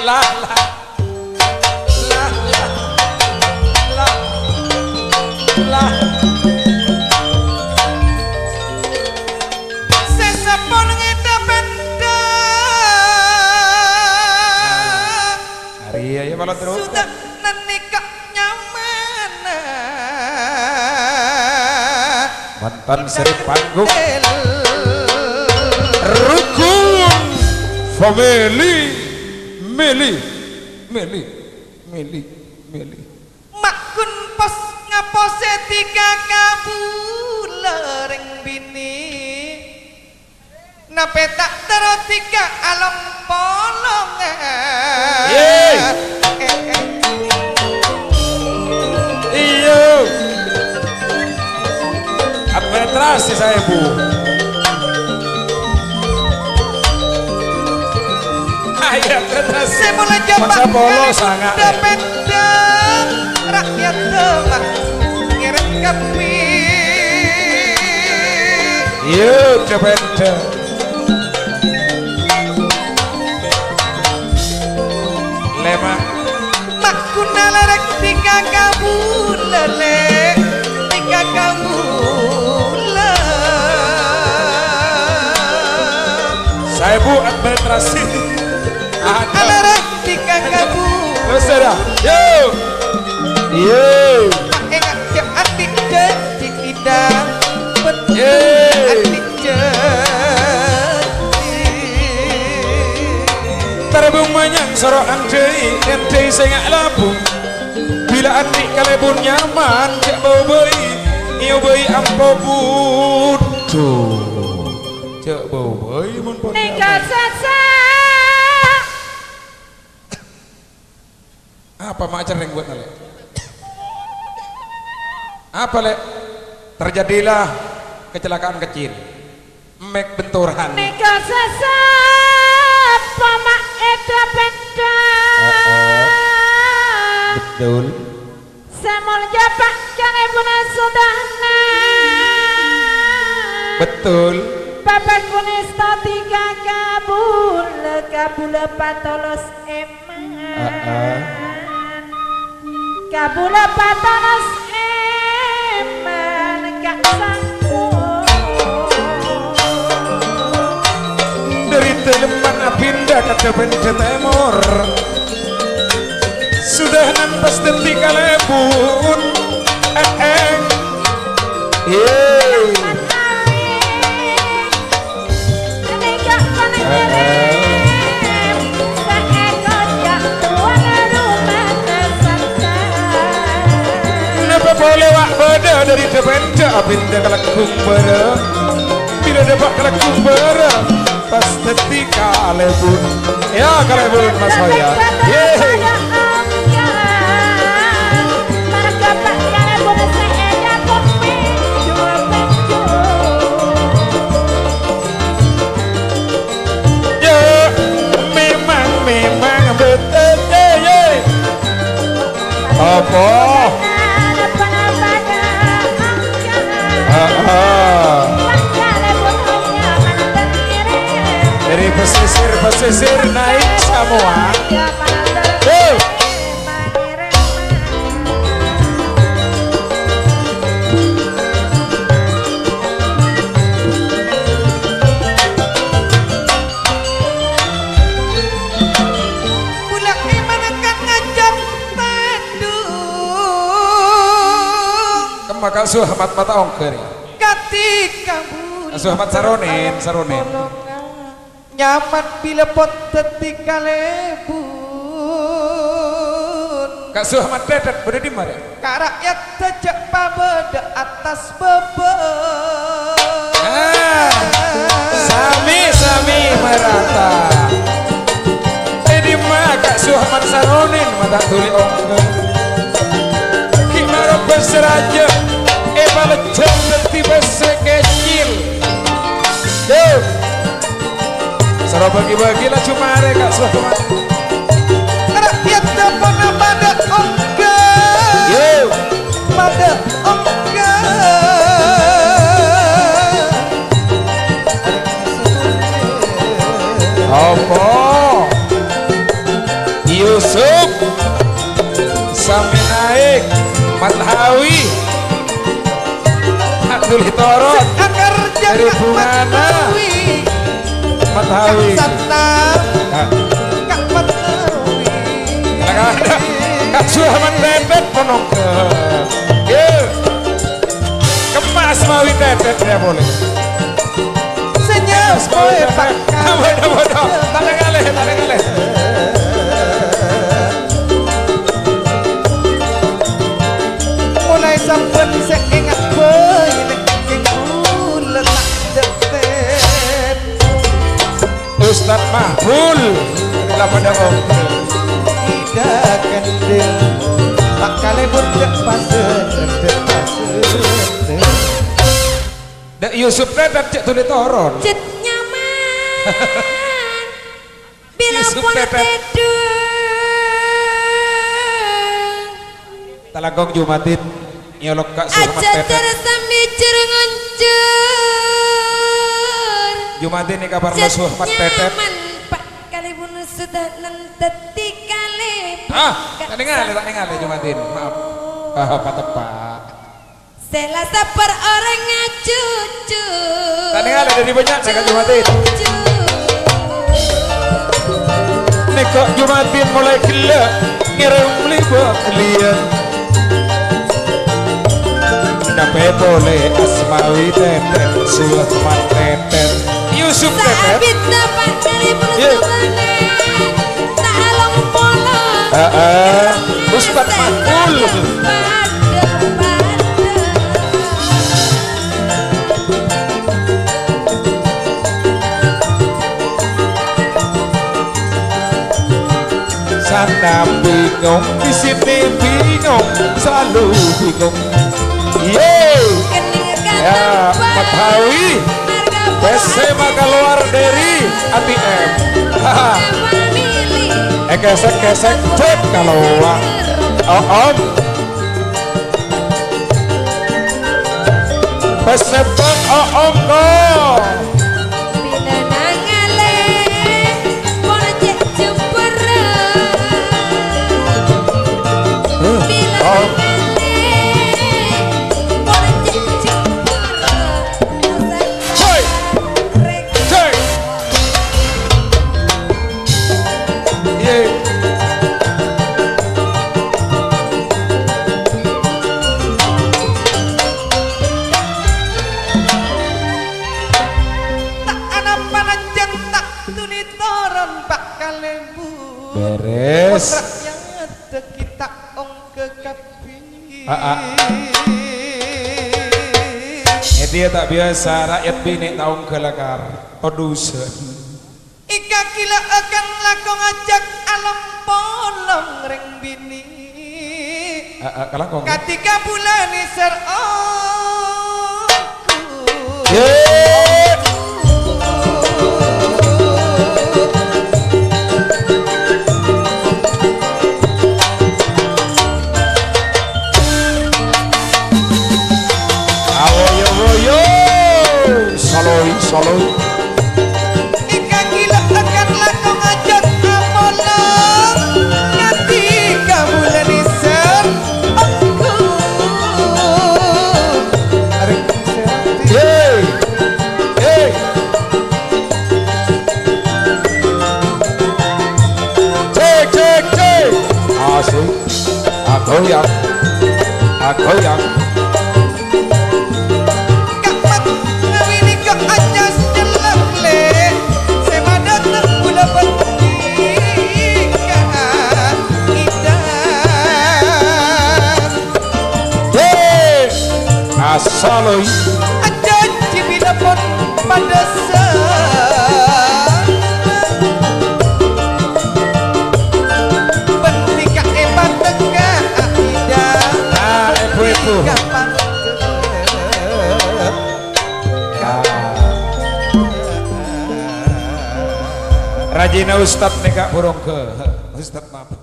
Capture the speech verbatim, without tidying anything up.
La, la, la, la, la. Sè sampon ngèdhâ pènta. Arèya, ya, malah terus. Sudah nèka nyamana. Mantan seri panggung. Rukun family, mili, mili, mili, mili. Makkun pos ngaposè dhika kabulâ rèng binè. Napè ta' terro dhika along-polongan? Yè. Iyâ. Administrasi saèbu. Ayo, administrasi. Sè molaè jhâ' Masa polo sangat, ya. Dapet rakyat Demak ngèrèm kabbhi. Iyâ, cepet. Lèma'. Makkun alarè dhika kabulâ, Lè', dhika kabulâ. Saèbu administrasi. Ada. Alarè dhika kabulâ. Terus, ya. Yo. Yo. Enga' jhâ' andi' jhânjhi idhâ. Betul. Yo. Andi' jhânjhi. Tarbung manyang soro andhâi, èndhâi sènga' labung. Bilâ andi' kalèbun nyaman, jhâ' bâu bhâi, èobâi ampo budhu. Jhâ' bâu bhâi mon pon nyaman. Nèka sasa. Apa ma' cerrèng buat Lè'? Apa, Lè'? Terjadilah kecelakaan kecil. Mèk benturan. Nèka sasapa ma' èdhâ-pèdhâ. Heeh. Betul. Sè molja Pa' Kalèbunna Sodahna. Betul. Bapak Kunis tadi ka kabulâ, kabulâ patolos èman. Heeh. Kabulâ patolos èman ka sampon. Dâri Dâleman apinda ka Dâpendhâ Tèmor. Sodahna pas dhâddhi kalèbun. Eh, eh. Yé. Napa polè wa' bâdâ dâri Dâpendhâ apinda ka Leggung Bârâ'? Bilâ dâpa' ka Leggung Bârâ', pas dhâddhi kalèbun. Yâ, kalèbun, Mas Hoya. Yé. Yâ, memang, memang betul, yé, yé. Apa? Heeh. Dari pesisir-pesisir naik semua. Tuh. Bulâ è manakan ngajhâk tandhung. Kemma Ka' Suhmat mata ongghâ rè. Kadhi kabulâ. Ka' Suhmat Saronen, Saronen. Nyaman bilâ pon dhâddhi kalèbun. Ka' Suhmat Dèdèt bâdâ è dimma rè? Ka' ra'yat sè jhâ' pabâdâ attas bâbâ. Ah, sami-sami marata. È dimma Ka' Suhmat Saronen ma' ta' dhuli ongghâ. Ghi' mara bâsa rajâ èpalejjhâr dhâddhi bâsa kècil. Duh. Soro bâgi-bâgi laju marè, Ka' Suhmat. Ra'yat dâponna padâ ongghâ. Yo. Padâ ongghâ. Apa? Yusuf, Sami Naik, Mat Hawi, Abdul Toron, Akar Jaka dari Bungana, Mat Hawi. Mat Hawi. Kak Satta, Kak Mat Hawi. Kak Suhaman Bebek, ponong ke. Yuk. Kemmas mawi tetet ya boleh. Senyum boy pakka. Bodoh, bodoh. Taneng kalè, taneng kalè. Mulai sampun sè enga' boy, nèng kula ta' depet. Ustad Mahful, la padâ oke. Ida kendel, tak kalè bundek pasir, bundek pasir. Dek Yusuf Tetet cek tuli toron. Cet nyaman. Bila Yusuf pola Tetet. Tedu. Talangkong Jumadin nyolok Kak Suhmat. Aja Tetet. Terus sambil jerngoncor. Jumadin ini kabar lo Suhmat Tetet. Nyaman, Pak. Kalèbun sudah nentet di kalèbun. Ah, tak dengar, tak dengar, Jumadin. Maaf. Ah, pateppa'. Sela sabar orang ngacucu. Tak dengar, dari banyak, saya Jumadin. Nèko Jumadin mulai ghellâ' ngèrèm libâ liyan. Napè polè Asmawi Tetet, Suhmat Tetet. Yusuf Tetet. Sabit dapat dari Yuk. Beruntungannya. Tak along polo. Heeh. Ustad Mahful. Sana bingung, di sini bingung, selalu bingung. Ye. Ya, Mat Hawi. Pèssè makaluar dari A T M. Haha. Èkèsèk-kèsèk, cek kaluar. Oh, om. Pèssè bâng, oh, om, ko. Bilâ nangalè, pon cè' jembhârâ. Bilâ nangalè, pon cè' jembhârâ. Coy! Coy! Iye. Ta' anapa-napa jhân ta' dhuli toron, Pak Kalèbun. Bèrès. Rakyat kita ongghâ kabbhi. Aa. È dhiyâ ta' biyasa, rakyat binè' ta' ongghâ lakar. Odusan. Èkaghilâ'âghân lako ngajhâk alom-polong rèng binè'. Aa, kalangkong. Kadhi kabulâna sèr ongghu. Ye. Awoyo, woyo. Saloy, saloy. Èkaghilâ'âghân lako ngajhâk apolong, kadhi kabulâna sèr ongghu. Arèng sèr ati. Ye. Ye. Cek, cek, cek. Asik. Agoyang. Agoyang. Kamat ngawini ka ajas jelek le, sè madâteng bulâ pètèng ka idas. Hei, asaloy. Aja jibina pon padâsa. Bânnè ka è patèngnga aida. Ah, èbu-èbu. Bânnè ka patèngnga. Ah. Rajina Ustad nèka burung ke. Ustad maaf.